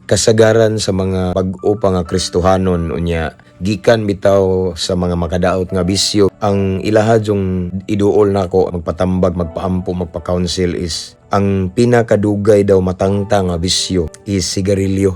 Kasagaran sa mga bag-o pa nga Kristohanon unya gikan bitaw sa mga makadaot nga bisyo, ang ilaha jung iduol nako, magpatambag, magpaampo, magpa-counsel is ang pinakadugay daw matangta nga bisyo is sigarilyo.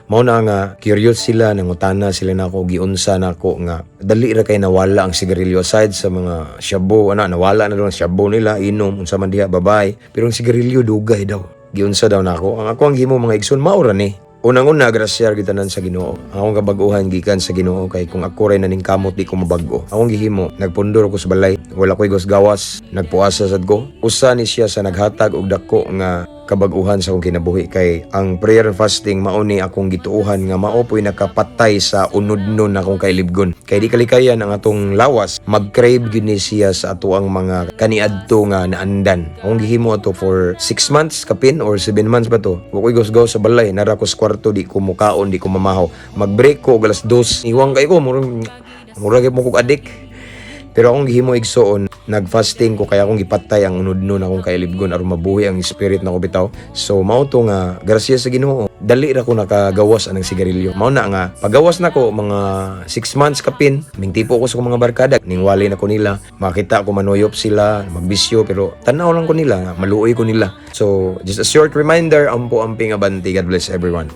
Mao na nga curious sila, nangutana sila nako, giunsa nako nga dali ra kay nawala ang sigarilyo aside sa mga shabu ana. Nawala na daw ang shabu nila, inom, unsa man diha, babay, pero ang sigarilyo dugay daw. Giunsa daw nako? Ang ako ang gihimo, mga igsoon, mao ra ni. Unang-una, grasya gitanan sa Ginoo. Ang akong kabag-uhan gikan sa Ginoo kay kung ako ray naningkamot, di ko mabag-o. Akong gihimo, nagpundor ko sa balay, wala ko'y gawas, nagpuasa sad ko. Usa ni siya sa naghatag og dako nga kabag-uhan sa akong kinabuhi kay ang prayer and fasting mao ni akong gituohan nga mao po'y nakapatay sa unodnon akong kailibgon. Kay di kalikayan ang atong lawas, mag-crave gyud ni siya sa atoang mga kaniadto nga naandan. Akong gihimo ato for 6 months kapin or 7 months ba to. Wa ko'y gawas sa balay, nara ko sa kwarto, di ko mukaon, di ko mamahaw. Mag-break ko og alas 2. Iwang kay ko, murag murag mo kog adik. Pero akong gihimo, igsoon, nag-fasting ko kaya akong gipatay ang unodnon akong kailibgon aron mabuhi ang spirit nako bitaw. So mao to nga grasya sa Ginoo. Dali ra ko nakagawas anang sigarilyo. Mao na nga pagawas nako mga 6 months kapin, mingtipo ko sa akong mga barkada, ningwali na ko nila, makita ko manuyop sila, magbisyo, pero tanaw lang ko nila, maluoy ko nila. So just a short reminder, ampo amping abante. God bless everyone.